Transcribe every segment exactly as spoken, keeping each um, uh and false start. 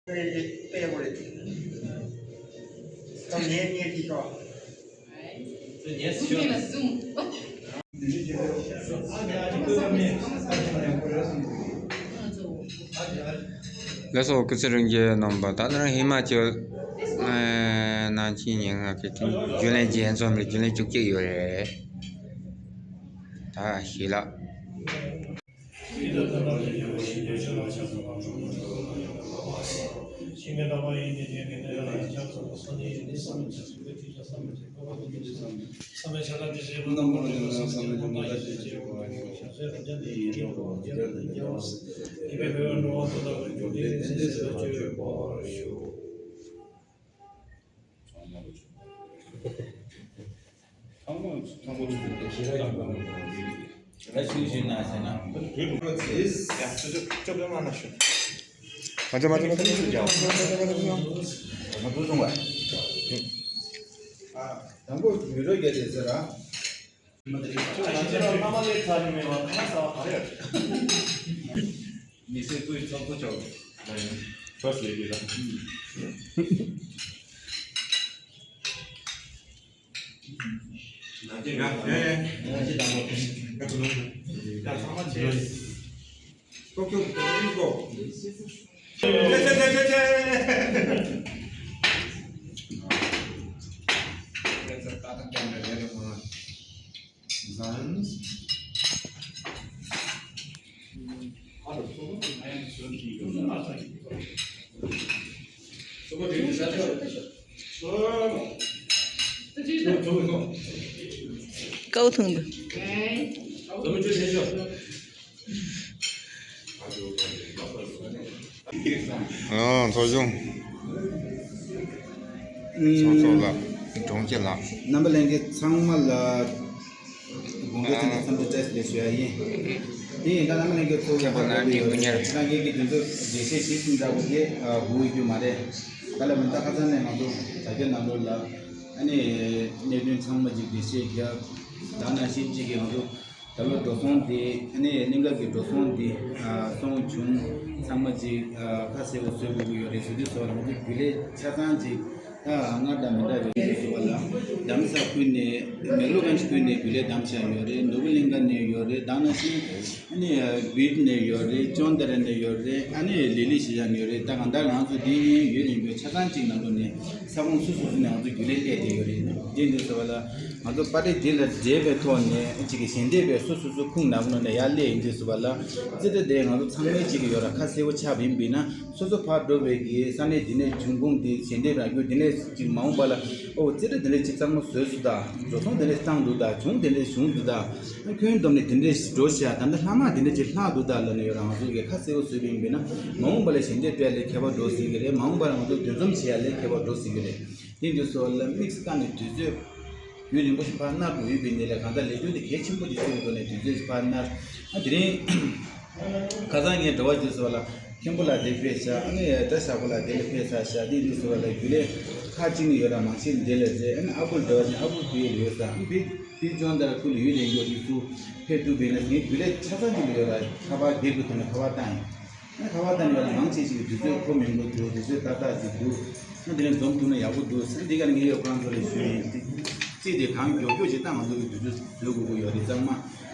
དཔེ་དཔེ་དགོས་རེད། ད་ངས་ངས་ཀྱིས་ཀྱང་། ལགས་སོ། སྐུ་ཚེ་རིང་རྒྱལ་རྣམ་པ། ད་ལྟ་ཧི་མ་ཅལ་ནང་ཆེན་ཉེར་ལྔ་གི་དེ་རྒྱུན་ལས་རྒྱས་འཛོམས་ལ་རྒྱུན་ལས་བཅུ་གཅིག་ཡོད་རེད། ད་ཞི་ལགས། ཚང་མ་ཚང་མ་ཚུགས་ཀྱི་ཞེ་དྲག་ཡིན་པ་མ་གཏོགས། ད་ཤུལ་ཤུལ་ན་ཟེར་ན། ཡ་ཅོ་ཅོ་ཅོ་པེ་མ་ན་ཤོད། མ་ཅོ་མ་ཅོ་མ་ཅོ་མ་ཅོ་མ་ཅོ། ང་ཚོ་སོང་བ། ཨ། དང་པོ་མི་རོ་རྒྱལ་དེ་ཟེར་ར། ཅོ་ཅོ་ར་མ་མ་ལས་ཚ་ནི་མེད་བ་ཁ་ས་བ་ག་རེ་ཡོད། མི་སེར་སྐུའི་ཚོགས་གཙོ་ཆགས། ཁོ་ཟེར་གི་ལ། ཀའོ་ཐུང་དུ། ཨ། ཚོགས་ཆུང་། ཚོགས་གཙོ་ལགས། དྲུང་ཆེ་ལགས། རྣམ་པ་ལྷན་རྒྱས་ཚང་མ་ལ་དགོངས་འགལ་ཐོག་ནས་འཚམས་འདྲི་བཀྲ་ཤིས་བདེ་ལེགས་ཞུ་ཡ་ཡིན། དེ་ཡིན་ད་རྣམ་པ་ལྷན་རྒྱས་ཚོ་ཡང་པར་འགྲོ་གི་ཡོད་རེད། རང་རྒྱལ་གྱི་དོན་ཚོ་འགྲེལ་བཤད་ཞིབ་ཅིང་འདྲ་བོ་དེ་དགོས་ཡོད་རྒྱུ་མ་རེད། ད་ལ་མི་ད་ཁ་སང་ནས་ང་ཚོ་དྲ་རྒྱ་ནང་ལོགས་ལ་ཨ་ནི་གནད་དོན་ཚང་མ་ཅིག་འགྲེལ་བཤད་རྒྱབ། ད་ནང་བཞིན་ཅིག་གི་ང་ཚོ་ད་ལོ་འགྲོ་སོང་དེ་ཨ་ནི་གླིང་ག་གི་འགྲོ་སོང་དེ་ཨ་སོང་བྱུང་ཚང་མ་ཅིག་ཨ་ཁ་གསལ་པོ་བཟོ་དགོས་ཀྱི་ཡོད་རེད། བཟོ་དུས་སོགས་ལ་ང་ཚོ་རྒྱུན་ལས་ཆ་ཚང་ཅིག་ད་སྔར་དང་མི་འདྲ་བའི་རྒྱུན་ལས་བཟོ་བ་ལ་རྡ་རམ་ས་ཁུལ་ནས་མེག་ལོར་གྷན་ཇི་ཁུལ་ནས་རྒྱུན་ལས་བདམས་བྱས་ཡོད་རེད། ནོར་བུ་གླིང་ག་ནས་ཡོད་རེད། ད་ནང་བཞིན་ཨ་ནི་བིད་ནས་ཡོད་རེད། ཅོན་ཏ་ར་ནས་ཡོད་རེད། ཨ་ནི་ལི་ལི་ཞི་ཞ་ནས་ཡོད་རེད། ད་གང་ལྟར་ང་ཚོ་འདི་ཡོད་རེད་ཡོད་ཆ་ཚང་གཅིག་ནང་ལོགས་ནས་ས་ཁོངས་སོ་སོ་སོ་ནས་ང་ཚོ་རྒྱུན་ལས་སླེབས་བསྡད་ཡོད་རེད། དེ་འདྲ་སོང་བ་ལ་ང་ཚོ་པར་ཏི་འདི་ལ་འབྲེལ་བའི་ཐོག་ནས་གཅིག་གི་ཞལ་འདེབས་པའི་སོ་སོ་སོ་ཁུངས་ནང་ལོགས་ནས་ཡར་སླེབས་ཡིན་དུས་སོང་བ་ལ་རྩིས་ཁྲ་དེ་ང་ཚོ་ཚང་མའི་གཅིག་གི་ཡོད་ར་ཁ་གསལ་པོ་ཆགས་པ་ཡིན་པས་ན། སོ་སོ་ཕར་འགྲོ་བའི་གི་ས་གནས་འདི་ནས་འབྱུང་ཁུངས་འདི་ཞལ་འདེབས་རག་རྒྱུ་འདི་ནས་ཅིག་མ་འོངས་པ་ལ་ཨོ་རྩིས་ཁྲ་འདི་འདྲ་ཅིག་གཙང་མ་བཟོས་སུ་ད་འགྲོ་སོང་འདི་འདྲ་བཏང་འདུག་ད་བྱུང་འདི་འདྲ་བྱུང་འདུག་ད་ཁྱོན་བསྡོམས་ནས་འདི་འདྲ་འགྲོ་ཤག་ད་ལྟ་ལྷག་མ་འདི་འདྲ་ཅིག་ལྷག་འདུག་ད་ལབ་ནས་ཡོད་ར་ང་ཚོ་གི་ཁ་གསལ་པོ་བཟོས་པ་ཡིན་པས་ན་མ་འོངས་པ་ལ་ཞལ་འདེབས་སྤྲད་ལས་ཁྱད་པར་འགྲོ་སྲིད་གི་རེད། མ་འོངས་པ་ལ་ང་ཚོ་འདུ་འཛོམས་བྱེད་ཡ་ལས་ཁྱད་པར་འགྲོ་སྲིད་གི་རེད། དེ་འདི་སོགས་ལ་དམིགས་བཀར་ནས་དུས་ཚོད་རྒྱུན་རིང་པོ་ཞིག་ཕར་གནང་དགོས་ཡོད་པའི་གནས་ལས་གང་ལྟར་ལས་དོན་དེ་གལ་ཆེན་པོ་ཅིག་ཆགས་ཡོད་དོན་ནས་དུས་ཚོད་ཕར་གནང་། ཨ་དེ་རིང་ཁ་སང་ངས་འགྲོ་བ་བརྗོད་སོགས་ལ་མཁན་པོ་ལགས་དེ་ཕེབས་ཤག་ཨ་ནི་བཀྲ་ཤག་པོ་ལགས་དེ་ལ་ཕེབས་ཚར་ཤག་དེ་འདི་སོགས་ལ་རྒྱུན་ལས་ཁག་ཅིག་ནས་ཡོད་ར་མང་ཆེ་འདི་ལ་རེད། ཨ་ནི་ཨ་ཁུ་འགྲོ་བ་ཅན་ཨ་ཁུ་བུ་ཡོད་ཡོད་ས་ཨ་ནི་བི་བི་ཅོན་ཏ་ར་ཁུལ་ཡུལ་ལས་འགྱོ་དེ་ཚུ་ཕེབས་ཐུབ་པས་ན་ངས་རྒྱུན་ལས་ཆ་ཚང་ཅིག་ལ་ཡོད་ར་ཁ་པར་སྒེར་གྱི་ཐོག་ནས་ཁ་པར་བཏང་ཡིན། ཁ་པར་བཏང་ནས་ཡོད་ན་མང་ཆེ་ཞིག་གིས་དུས་ཚོད་ཁོ་མི་འགོར་འདུག་དུས་ཚོད་ཏག་ཏག་ཅིག་འདུག་ཨ་དེ་ནས་འཛོམས་ཐུབ་ན་ཡག་པོ་འདུག་ཟེར་འདི་ག་ལ་ངས་ཡོད་ཁང་ཚོ་ལ་ཞུས་ཡིན། རྩིས་དེ་གང་མགྱོགས་མགྱོགས་ཅིག་བཏང་ང་ཚོ་གི་དུས་ཚོད་བཟོ་དགོས་ཀྱི་ཡོད་རེད། གཙང་མ་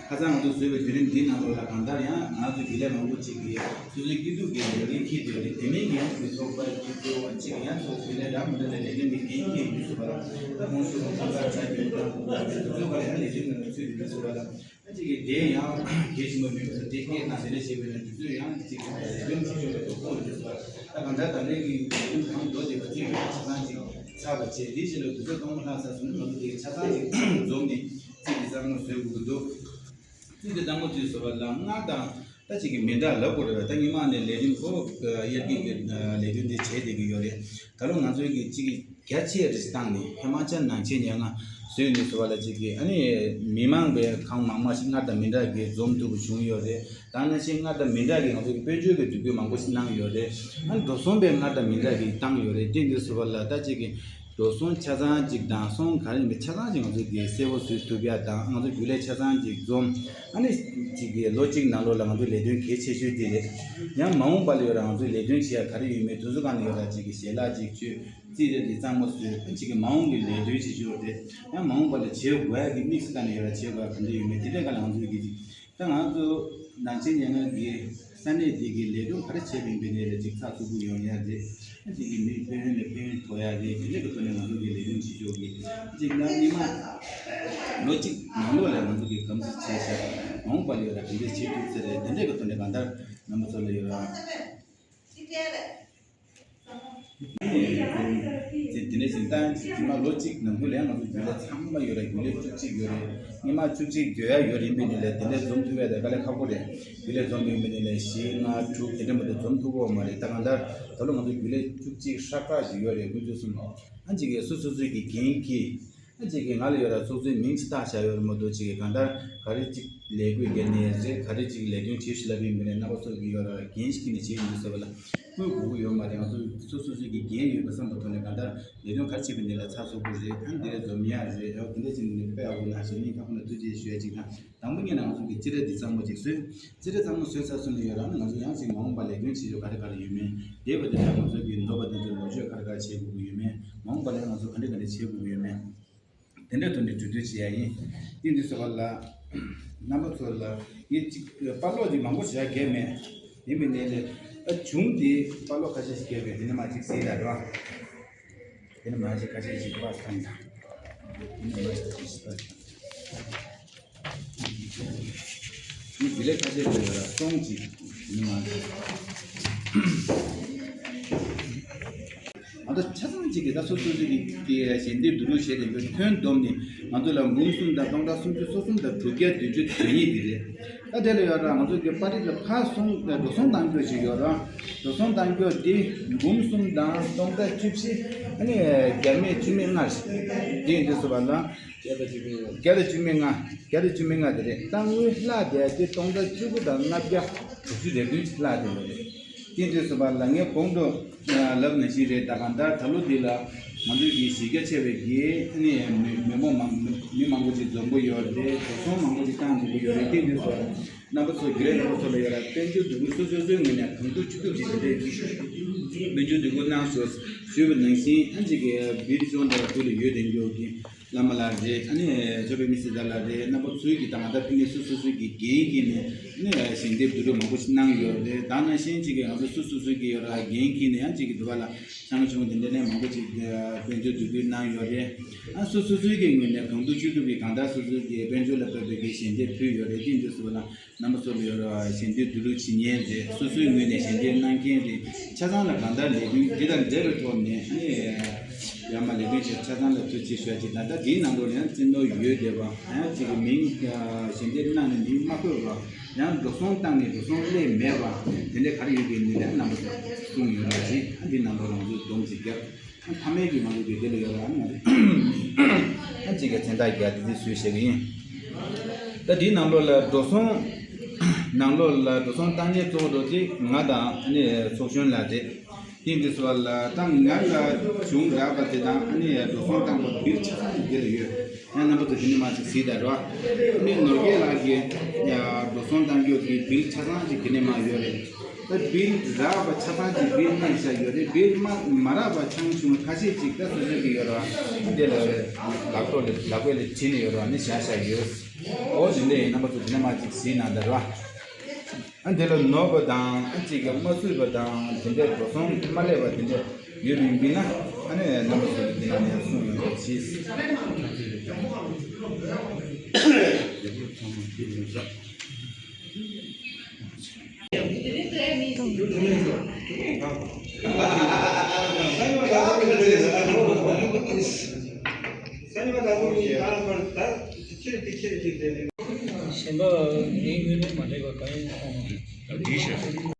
ཁ་སང་ང་ཚོ་བཟོས་པའི་དུས་རིམ་འདིའི་ནང་ལོགས་ལ་གང་ལྟར་ཡང་ང་ཚོ་རྒྱུན་ལས་མང་པོ་ཅིག་གིས་སོ་སོའི་སྐྱིད་སྡུག་གི་ལས་འགན་འཁྱེར་བསྡད་ཡོད་རེད། དེ་མིན་གྱི་ཡང་གི་ཚོགས་པ་གི་སྐྱིད་སྡུག་ཅིག་ཡང་ཚོགས་རྒྱུན་ལས་འདྲ་མི་འདྲ་ལ་ལས་འགན་གྱི་འགན་འཁྱེར་ཡོད་ཟེར་བ་ལ་ད་ཁོང་ཚོ་ཁོང་ཚོ་ལ་ཆ་རྒྱུས་དང་དུས་ཚོད་ག་ལ་ཡང་ལས་དོན་གྱི་ནང་ཚུད་ཡོད་ཟེར་བ་ལ། ཨ་ཅིག་གིས་དེ་ཡང་གལ་ཆེན་པོ་མིན་པར་དེ་སྐད་ནང་དེ་འདྲ་བྱས་པས་ན་དུས་ཚོད་ཡང་ཅིག་ལས་དོན་ཅིག་ཆོད་པའི་དོ་ཕོག་ཡོད་ཟེར། ད་གང་ལྟར་ད་ལན་གྱི་ལས་དོན་གང་མདོ་དེ་བ་ཅིག་ཡོད་ཆ་ཚང་ཅིག་ཚར་བ་བྱས་དེའི་ཕྱིར་ལ་དུས་ཚོད་གཏོང་མ་ཐག་ཚར་སོང་ན་ང་ཚོ་དེ་ཆ་ཚང་ཅིག་འཛོམས་ནས་རྩིས་དེ་གཙང་མ་བཟོ་དགོས་ཀྱི་འདུག་རྩིས་དེ་གཙང་མ་བཟོས་ཟེར་བ་ལ་སྔར་དང་ད་ཅིག་གི་མི་འདྲ་ལབ་དགོས་རེད་བ། ད་སྔོན་མ་ནས་ལས་རིམ་ཁོ་དབྱར་དགུན་གྱི་ལས་དོན་དེ་བྱས་བསྡད་ཀྱི་ཡོད་རེད། ད་ལོ་ང་ཚོའི་གི་ཅིག་གི་རྒྱ་ཆེ་རེ་ཞིག་བཏང་ནས་ཧི་མ་ཅལ་ནང་ཆེན་ཉེར་ལྔ་བཟོས་ནས་ཟེར་བ་ལ་ཅིག་གི་ཨ་ནི་མི་མང་པའི་གང་མང་མང་ཞིག་སྔར་དང་མི་འདྲ་གི་འཛོམས་ཐུབ་པ་བྱུང་ཡོད་རེད། ད་ནང་བཞིན་སྔར་དང་མི་འདྲ་གི་ང་ཚོ་གི་དཔལ་འབྱོར་གི་འགྲུལ་སྐྱོད་མང་པོ་ཞིག་གནང་ཡོད་རེད། ཨ་ནི་འགྲོ་སོང་པའི་སྔར་དང་མི་འདྲ་གི་བཏང་ཡོད་རེད། དེ་འདི་ཟེར་བ་ལ་ད་ཅིག་གི་ འགྲོ་སོང་ཆ་ཚང་ཅིག་དང་སོང་ག་རེ་ཡིན་པའི་ཆ་ཚང་ཅིག་ང་ཚོ་གིས་གསལ་པོ་བཟོ་ཐུབ་ཡ་དང་། ང་ཚོ་རྒྱུན་ལས་ཆ་ཚང་ཅིག་འཛོམས། ཨ་ནི་ཅིག་གི་ལོ་གཅིག་ནང་ལོགས་ལ་ང་ཚོ་ལས་དོན་གལ་ཆེ་ཤོས་དེ་རེད། ཡང་མ་འོངས་པ་ལ་ཡོད་ར་ང་ཚོའི་ལས་དོན་བྱེད་ཡ་ག་རེ་ཡོད་མེད་དེ་ཚོ་སྒང་ལ་ཡོད་ར་ཅིག་གི་ཞལ་ལག་ཅིག་མཆོད། རྩིས་རེ་དེ་གཙང་མ་བཟོས། ཅིག་གི་མ་འོངས་ཀྱི་ལས་དོན་བྱེད་ཆོག་རེད། ཡང་མ་འོངས་པ་ལ་བྱེད་དགོས་ཡ་གི་དམིགས་སུ་བཀར་ནས་ཡོད་ར་བྱེད་དགོས་ཡ་ག་འདྲ་ཡོད་མེད་དེ་འདྲའི་སྒང་ལ་ང་ཚོའི་གི་ཅིག་ད་ང་ཚོ་ནང་ཆེན་ཉེ་ང་གི་ས་གནས་འདི་གི་ལས་དོན་ག་རེ་བྱས་པ་ཡིན་པའི་ནས་ལས་ཅིག་ཚགས་ཚུད་པོ་ཡོང་ཡ་རེད། ཨ་ཅིག་གི་མི་ཕན་ཡོན་ལ་ཕན་ཡོན་ཐོགས་ཡ་རེད། དེ་འདྲ་གི་ཐོག་ནས་ང་ཚོ་གི་ལས་དོན་བྱེད་ཕྱོགས་ཀྱི་ཅིག་ན་སྔོན་མ་ལོ་གཅིག་ནང་ལོགས་ལ་ང་ཚོ་གི་གམ་གཟིགས་བྱས་ཤག་མ་འོངས་པ་ལ་ཡོད་ར་ག་འདྲ་བྱེད་ཐུབ་ས་རེད། དེ་འདྲ་གི་ཐོག་ནས་གང་ལྟར་རྣམ་པ་ཚོ་ལ་ཡོད་ར། དེ་དེ་འདྲ་ཞིག་བཏང་ཞིག་དེ་མ་ལོ་གཅིག་ནང་ཁུལ་ལ་ང་ཚོ་རྒྱུན་ལས་ཚང་མ་ཡོད་རེད། རྒྱུན་ལས་བཅུ་གཅིག་ཡོད་རེད། སྔོན་མ་བཅུ་གཅིག་བརྗོད་ཡ་ཡོད་རིམ་པས་ནས་ལས་དེ་འདྲ་འཛོམས་ཐུབ་ཡ་དེ་དཀའ་ལས་ཁག་པོ་རེད། རྒྱུན་ལས་འཛོམས་ཡོད་མིན་ནས་ལས་བཞི་ལྔ་དྲུག་དེ་འདྲ་མ་གཏོགས་འཛོམས་ཐུབ་ཀྱི་ཡོད་མ་རེད། ད་གང་ལྟར་ད་ལོ་ང་ཚོ་རྒྱུན་ལས་བཅུ་གཅིག་ཧྲག་ཧྲག་ཞིག་ཡོད་རེད། དགུ་བཅུ་གསུམ་ཨ་ཅིག་གིས་སོ་སོ་སོའི་གི་འགན་གྱིས། ཨ་ཅིག་གིས་ང་ལ་ཡོད་ར་ཚོགས་གཙོའི་མིང་ཅིག་བཏགས་བཞག་ཡོད་རེད་མ་གཏོགས་ཅིག་གིས་གང་ལྟར་ག་རེ་ཅིག་ལས་བགོས་བརྒྱབ་ནས་རེད། ག་རེ་ཅིག་ལས་དོན་བྱེད་ཤིག་ལབ་ཡིན་པ་ནས་རྣམ་པ་ཚོ་གིས་ཡོད་ར་འགན་ཞིག་ནས་བྱེད་ཡིན་ཟེར་བ་ལ་བསྐུལ་དགོས་ཀྱི་ཡོད་མ་རེད། ང་ཚོ་སོ་སོ་སོ་སོ་གི་འགན་ཡོད་པ་བསམ་པ་ཐོག་ནས་གང་ལྟར་ལས་དོན་ག་རེ་བྱེད་པ་འདི་ལ་ཚགས་ཚུད་པོ་རེད། ཨ་འདི་ལ་འཛོམས་ཡག་རེད། ཨ་འདི་འདྲ་བྱས་ནས་དཔེ་ཡག་པོ་གནང་ཞེས་སྙིང་ཐག་པ་ནས་ཐུགས་རྗེ་ཞུ་ཡ་གཅིག་དང་། དང་པོ་ཉིད་ནས་ང་ཚོ་གི་རྩིས་ཁྲ་འདི་གཙང་མ་ཅིག་བཟོས། རྩིས་ཁྲ་གཙང་མ་བཟོས་ཚར་སོང་ནས་ཡོད་ར་ནི་ང་ཚོ་ཡང་ཅིག་མ་འོངས་པ་ལས་དོན་བྱེད་ཕྱོགས་ག་རེ་ག་རེ་ཡོད་མེད། འདས་པ་དེ་ལ་ང་ཚོ་གི་ནོར་བ་དེ་ཚོ་ལོག་སྤྱོད་ག་རེ་ག་རེ་བྱེད་དགོས་ཀྱི་ཡོད་མེད། མ་འོངས་པ་ལ་ཡང་ང་ཚོ་ག་འདྲ་ག་འདྲ་བྱེད་དགོས་ཀྱི་ཡོད་མེད། དེ་འདྲའི་ཐོག་ནས་གྲོས་བསྡུར་བྱེད་ཡ་ཡིན། དེ་འདི་ཚོ་བ་ལ་རྣམ་པ་ཚོ་ལ་ངས་ཅིག་དཔར་ཀློག་ཅིག་མང་པོ་བྱ་གལ་མེད། ཡིན་པའི་ནས་ལས་ད་བྱུང་དེ་དཔར་ཀློག་ཁ་ཤས་ཤིག་བརྒྱབ་པའི་དེ་ནས་མ་ཅིག་གཟིགས་ད་ར། དེ་ནས་མ་ཅིག་ཁ་ཤས་ཤིག་པར་བཏང་ད། དེ་ནས་མ་ཅིག་ཁ་ཤས་ཤིག་པར་བཏང་། ངས་དེ་ལས་ཁ་ཤས་ལ་ཡོད་ལ་སོང་ཅིག་ཡིན་མ་རེད། ང་ཚོ་ཆ་ཚང་གཅིག་གིས་ད་སོ་སོ་སོ་གི་ཞལ་འདེབས་བསྡུ་རུབ་བྱས་ཏེ་འདི་ཐོན་བསྡོམས་ནས་ང་ཚོ་ལ་འབུམ་གསུམ་དང་སྟོང་ཕྲག་སུམ་ཅུ་སོ་གསུམ་དང་དྲུག་བརྒྱ་བདུན་ཅུ་དོན་གཉིས་འདི་རེད། ད་དེ་ལ་ཡོད་ར་ང་ཚོ་གི་པར་རིས་ལ་ཕར་སོང་འགྲོ་སོང་གཏང་རྒྱུ་ཞིག་ཡོད་ར། འགྲོ་སོང་གཏང་རྒྱུ་འདི་འབུམ་གསུམ་དང་སྟོང་ཕྲག་བཅུ་བཞི། ཨ་ནི་བརྒྱ་མེད་བཅུ་མེད་ལྔ་རེད། འདི་ཡིན་དུས་སུ་བ་ལ། བརྒྱ་དང་བཅུ་མེད་ལྔ། བརྒྱ་དང་བཅུ་མེད་ལྔ་དེ་རེད། ད་དངུལ་ལྷག་བསྡད་དེ་སྟོང་ཕྲག་བཅུ་དགུ་དང་ལྔ་བརྒྱ་དྲུག་ཅུ་རེ་བདུན་ལྷག་བསྡད་ཡོད་རེད། དེ་དུས་སུ་བ་ལ་ངས་གོང་དུ་ལབ་ནང་བཞིན་རེད། ད་གང་ལྟར་ད་ལོ་འདི་ལ་ང་ཚོའི་གི་གཞི་རྒྱ་ཆེ་བའི་གི་ཨ་ནི་མི་མི་མང་མང་མི་མང་པོ་ཅིག་འཛོམས་པོ་ཡོད་རེད། འགྲོ་སོང་མང་པོ་ཅིག་བཏང་འདུག་གི་ཡོད་རེད། དེ་དུས་སུ་རྣམ་པ་ཚོ་རྒྱུན་ལས་རྣམ་པ་ཚོ་ལ་ཡོད་ར་དཔལ་འབྱོར་འདུ་འགོད་སོ་སོ་སོའི་ངོས་ནས་གང་ཐུབ་ཅི་ཐུབ་ཅིག་དེ་འདྲའི་དཔལ་འབྱོར་འདུ་འགོད་གནང་ཞོར་ཞུས་པ་ནང་བཞིན་ཨ་ཅིག་གི་བིར་ཅོང་དང་བུ་ལ་ཡོད་དེ་འགྱོ་གི་བླ་མ་ལགས་རེད། ཨ་ནི་ཇོ་བོད་མི་སེར་དར་ལགས་རེད། རྣམ་པ་ཚོའི་གི་ད་ང་ད་ཕི་ནས་སོ་སོ་སོའི་གི་འགན་འཁྱེར་ནས་ཨ་ནི་ཞལ་འདེབས་བསྡུ་རུབ་མང་པོ་ཞིག་གནང་ཡོད་རེད། ད་ནང་བཞིན་ཅིག་གི་ང་ཚོ་སོ་སོ་སོའི་གི་ཡོད་ར་འགན་འཁྱེར་ནས་ཡང་ཅིག་གི་འདུ་བ་ལ་ཆང་ཆུང་དེ་འདྲ་ནས་མང་པོ་ཅིག་དཔལ་འབྱོར་བསྡུ་རུབ་གནང་ཡོད་རེད། ཨ་སོ་སོ་སོའི་གི་ངོས་ནས་གང་ཐུབ་ཅི་ཐུབ་ཀྱི་གང་ལྟར་སོ་སོའི་གི་དཔལ་འབྱོར་ལ་དཔག་པའི་གི་ཞལ་འདེབས་ཕུལ་ཡོད་རེད། དེ་འདྲ་སོ་ལ། རྣམ་པ་ཚོ་ལ་ཡོད་ར་ཞལ་འདེབས་བསྡུ་རུབ་བྱེད་མཁན་རེད། སོ་སོའི་ངོས་ནས་ཞལ་འདེབས་གནང་མཁན་རེད། ཆ་ཚང་ལ་གང་ལྟར་ལས་དོན་འདི་དང་འབྲེལ་བའི་ཐོག་ནས་ཨ་ནི་ཡར་མར་ལས་དོན་བྱེད་ཆ་ཚང་ལ་ཐུགས་རྗེ་ཆེ་ཞུ་ཡ་ཅིག་དང་། ད་འདིའི་ནང་ལོགས་ནས་ཡང་རྩིས་ནོར་ཡོད་བསྡད་པ་ཡང་ཅིག་གི་མིང་ཞལ་འདེབས་གནང་ནས་མིང་མ་བཀོད་པ་ཡང་འགྲོ་སོང་བཏང་ནས་འགྲོ་སོང་སླེབས་མེད་པ་དེ་འདྲ་ག་རེ་ཡོད་པའི་ནི་ལན་རྣམ་པ་ཚོ་གསུངས་ཡོད་ར་ཅིག་ཨ་འདིའི་ནང་ལོགས་རང་ཚོས་སྡོམ་ཅིག་རྒྱབ། མཐའ་མའི་གི་ང་ཚོ་གི་དེ་ལ་ཡོད་ར་ནི་ང་ཚོ་ཨ་གཅིག་གི་མཚན་རྟགས་རྒྱག་དེ་དེ་བཟོས་བཞག་གི་ཡིན། ད་དེའི་ནང་ལོགས་ལ་འགྲོ་སོང་། ནང་ལོགས་ལ་འགྲོ་སོང་བཏང་མཁན་གཙོ་བོ་དེ་ང་དང་ཨ་ནི་ཚོགས་གཞོན་ལགས་རེད། དེ་འདི་ཚོ་ལ་ད་ང་ལ་བྱུང་རག་པ་དེ་དང་ཨ་ནི་འགྲོ་སོང་བཏང་པ་བིལ་ཆ་ཚང་གི་དེ་ལ་ཡོད། ཡང་རྣམ་པ་ཚོ་དེ་ནི་མ་ཅིག་གཟིགས་དང་ར། ཨ་ནི་ནོར་རྒྱས་ལགས་ཀྱི་འགྲོ་སོང་བཏང་རྒྱུ་གི་བིལ་ཆ་ཚང་གཅིག་དེ་ནི་མ་ཡོད་རེད། ད་བིལ་རག་པ་ཆ་ཚང་གཅིག་བིལ་གནང་བཞག་ཡོད་རེད། བིལ་མ་མ་རག་པ་ཆང་ཆུང་ཁ་ཤས་ཅིག་ད་སོ་སོ་གི་ཡོད་ར། ཨ་འདི་ལ་ལག་ཐོག་ལ་ལག་པས་ལ་བྲིས་ནས་ཡོད་ར་ནི་བཞག་བཞག་ཡོད། འོ་དེ་འདྲ་ཡིན། རྣམ་པ་ཚོ་དེ་ནི་མ་ཅིག་གཟིགས་གནང་དང་ར། ཨ་འདི་ལ་ནོར་བ་དང་ཨ་གཅིག་གི་མ་བཟོས་པ་དང་དེ་འདྲའི་འགྲོ་སོང་མ་སླེབས་པ་དེ་འདྲ་ཡོད་པ་ཡིན་ན་ཨ་ནི་རྣམ་པ་ཚོ་གི་འདི་ནང་ནས་གསུང་ཡོང་བ་གྱིས། གཞན་པ་ངའི་ངོས་ནས་མ་འགྲིག་པ་གང་ཡང་མཐོང་མ་སོང་།